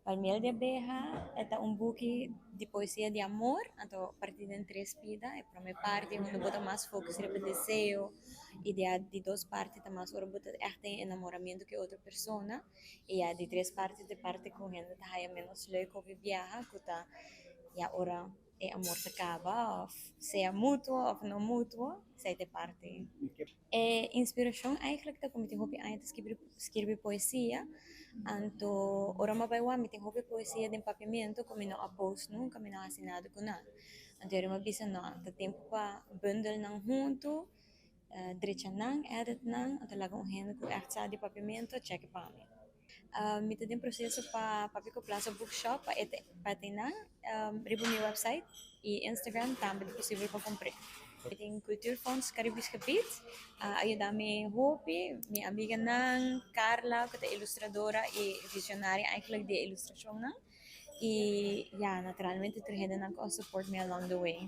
Palmiel di Abeha ta un buki di poesia di amor, anto partí den tres pida. E promé parti unda bo ta mas focus riba deseo i di e di dos parti ta mas ora bo ta ègt den enamoramentu ku e otro persona. I ya di tres parti ta e parti ku hende ta haya ménos leuk hopi biaha ku ta ya ora e amor ta kaba òf sea mutuo òf no mutuo, esei ta e parti. E inspirashon eigenlijk ta ku mi tin hopi aña ta skirbi poesia, anto ora mi a bai wak mi tin hopi poesia den papiamentu ku mi no a post nunka, mi no a hasi nada ku nan. Anto ora mi a bisa no, ta tempu pa bundel nan huntu, drecha nan, edit nan, anto laga un hende ku ègt sa di papiamentu chèk pa mi. Mi ta den proseso pa papia ku Plaza Bookshop pa e pa teinan riba mi website i Instagram tambe ta posibel pa kumpr'é. Mi tin Cultuurfonds Caribisch Gebied a yuda mi hopi, mi amiganan, Carla ku ta ilustradora i visionaria eigenlijk di e ilustrashonnan i ya naturalmente tur hendenan ku a support mi along the way.